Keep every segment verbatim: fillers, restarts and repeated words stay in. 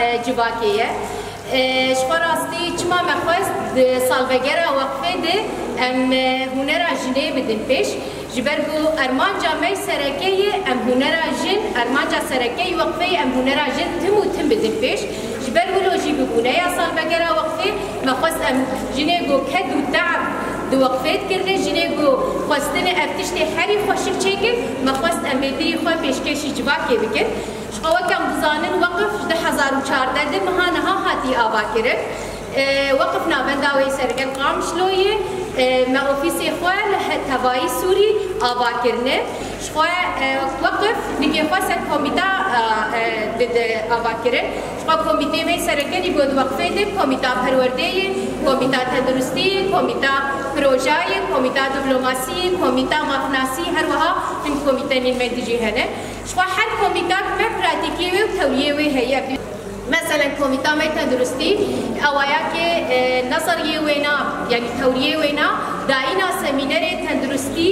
e, civakê ye. E, ji xwe rastî çima me xwest di salvegera weqfê de em, e, hunera jinê bidin pêş. Ji ber ku armanca me sereke ye, em hunera jin, armanca sereke yî weqfê ye, em hunera jin tim û tim bidin pêş. Ji ber wilo jî bi bûneya salvegera weqfê me xwest em jinê ku ked û te'b di weqfê dikirine, jinê ku xwestine ev tiştê herî xweşik çêkin, me xwest em bêtirî xwe pêşkêşî civakê bikin. Ji xwe weke em dizanin, weqif ji du hezar û çardeh de meha niha hatiye avakirin. E, weqif navenda wê sereke li Qamişlo ye. E, me ofîsê xwe li he-, tevayî Sûrî ava kirine. Ji xwe, e, weqif nigê xwe ser komîta, e, e, dide ava kirin. Ji xwe komîtê me sereke nî got weqfê de komîta perwerdê ye, komîta tenduristî ye, komîta proja ye, komîta diplomasî ye, komîta mafnasî, her wiha hin komîtenên me dijî hene. Ji xwe her komîtak me pratîkê wê û tewriyê wê heye. Meselen komîta me tenduristî, awayakê, e, nezeriyê wêna, yanî tewriyê wêna, dayîna semînerê tenduristî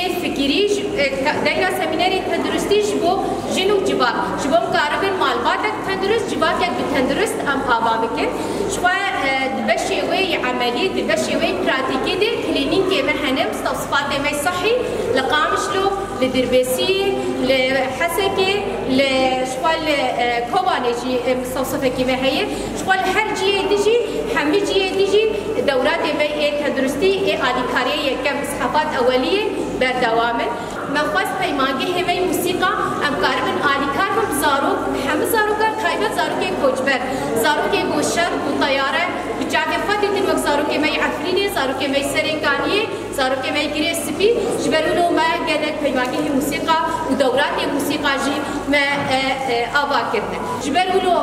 ê fikirî, ji, e, te-, dayîna semînerê tenduristî ji bo jin û civak, ji bo em karibin malbatek tendurist, civakek bi tendurist em ava bikin. Ji xwe, e, di beşê wê yê emelî, di beşê wê pratîkî de klînîkê me hene, mistewsifatê me sehî li Qamişlo, li Dirbêsiyê, li Hesekê, li, ji xwe li, e, Kobanê jî, e, mistewsifekî me heye. Ji xwe li her cihê dijî, hemî cihê dijî dewratê me ê tenduristî, ê alîkariyê yekem, îsafat eweliyê berdewam in. Me xwest peymangehê me yî musîqa, em karibin alîkar bin bi zarok, bi hemî zarokan, taybet zarokê koçber, zarokê ku şer û teyare bi çavê xwe dîtin, wek zarokê me yê Efrînê, zarokê me yê Serêkaniyê, zarokê me yê Girê Spî, ji ber wilo me gelek peymangehê musîqa û dewratê musîqa jî me, e, e, ava kirine. Ji ber wilo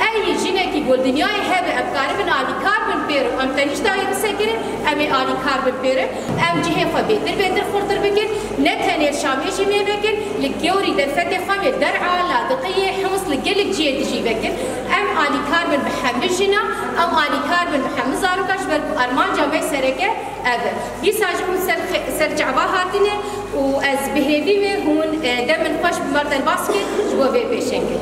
ey jinekî ku li dinyayê hebe, em karibin alîkar bin pêr û em tenişt dayê bisekirin, em ê alîkar bin pêr. Em cihê xwe bêtir bêtir xurtir bikin, ne tenê Şamê jî mê vekin, li gorî derfetê xwe mê Der'a, Ladiqiyê, Hims, li gelek cihê dijî vekin. Em alîkar bin bi hemî jina, em alîkar bin bi hemî zaroka, ji ber ku armanca me sereke ev e. Dîsa jî hûn ser xe-, ser çava hatine û ez bi hêvî me hûn, e, demin xweş bi me re derbas bikin ji bo vê pêşengê.